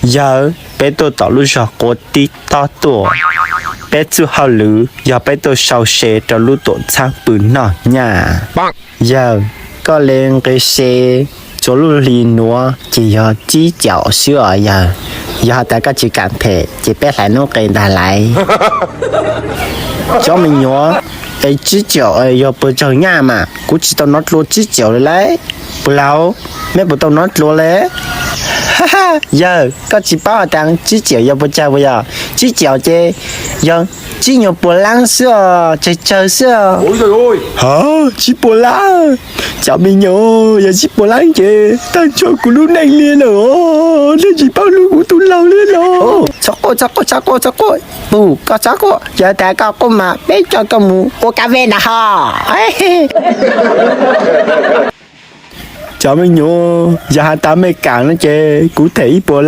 Yawg, peb tuaj tom lub zog quav tib tob tuaj. Peb txuj hauj lwm yog peb tuaj sau se rau lub tuam txhab pw noj nyaj. Yawg, koj le nqe se txhua lub hli nuav ces yog tsib caum xwb os yawg. Yog has tas koj tsis kam them ces peb hlais nub qe ntag lauj. Cov me nyuam, es tsib caum yog puas tsawg nyaj mas? Kuv tsis tau nov dlua tsib caum li lauj. Puas lauj? Mej puas tau nov dlua le? Yawg, koj tsis paub has tas tsib caum yog puas tsawg puas yog? Tsib caum ces yog tsib nyuag puas lab xwb os, tsawg tsawg xwb os. Ha, tsib puas lab? Cov me nyuam, yog tsib puas lab ces tag nrho kuv lub neej li lawm os, nej tsis paub hlub kuv tus laug li los? Txhob quaj, txhob quaj, txhob quaj, txhob quaj. Pum, koj txhob quaj, yog tas koj quaj mas peb coj koj mus ua kab ve nta ho. Cov me nyuam, yog has tas mej kam no ces kuv them ib puas